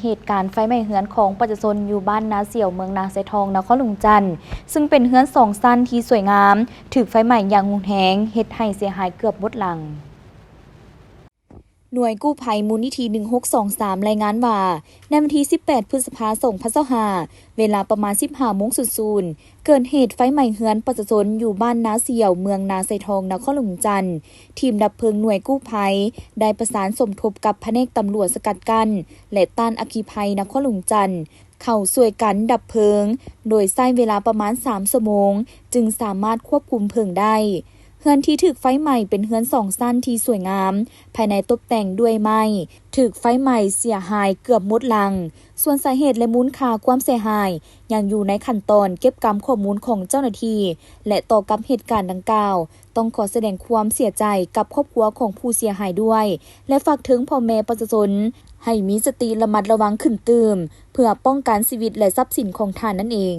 ເຫດການໄຟໄໝ້ເຮືອນຂອງປະຊາຊົນຢູ່ບ້ານນາສຽວ ເມືອງນາຊາຍທອງ ນະຄອນຫຼວງວຽງຈັນ ຊຶ່ງເປັນເຮືອນສອງຊັ້ນທີ່ສວຍງາມ ຖືກໄຟໄໝ້ຢ່າງຮຸນແຮງ ເຮັດໃຫ້ເສຍຫາຍເກືອບໝົດຫຼັງ. ໜ່ວຍກູ້ໄພມູນນິທິ ໜຶ່ງຫົກສອງສາມ ລາຍງານວ່າ ໃນວັນທີ ສິບແປດ ພຶດສະພາ ສອງພັນຊາວຫ້າ ເວລາປະມານ ສິບຫ້າໂມງສູນໆ ເກີດເຫດໄຟໄໝ້ເຮືອນປະຊາຊົນຢູ່ບ້ານນາສຽວ ເມືອງນາຊາຍທອງ ນະຄອນຫຼວງວຽງຈັນ. ທີມດັບເພີງໜ່ວຍກູ້ໄພໄດ້ປະສານສົມທົບກັບພະແນກຕຳຫຼວດສະກັດກັ້ນ ແລະ ຕ້ານອັກຄີໄພນະຄອນຫຼວງວຽງຈັນ ເຂົ້າຊ່ວຍກັນດັບເພີງ ໂດຍໃຊ້ເວລາປະມານ ສາມຊົ່ວໂມງ ຈຶ່ງສາມາດຄວບຄຸມເພີງໄດ້. ເຮືອນທີ່ຖືກໄຟໄໝ້ເປັນເຮືອນສອງຊັ້ນທີ່ສວຍງາມ, ພາຍໃນຕົບແຕ່ງດ້ວຍໄມ້, ຖືກໄຟໄໝ້ເສຍຫາຍເກືອບໝົດຫຼັງ. ສ່ວນສາເຫດ ແລະ ມູນຄ່າຄວາມເສຍຫາຍ ຍັງຢູ່ໃນຂັ້ນຕອນເກັບກຳຂໍ້ມູນຂອງເຈົ້າໜ້າທີ່ ແລະ ຕໍ່ກັບເຫດການດັ່ງກ່າວ ຕ້ອງຂໍສະແດງຄວາມເສຍໃຈກັບຄອບຄົວຂອງຜູ້ເສຍຫາຍດ້ວຍ ແລະ ຝາກເຖິງພໍ່ແມ່ປະຊາຊົນ ໃຫ້ມີສະຕິລະມັດລະວັງຂຶ້ນຕື່ມ ເພື່ອປ້ອງກັນຊີວິດ ແລະ ຊັບສິນຂອງທ່ານນັ້ນເອງ.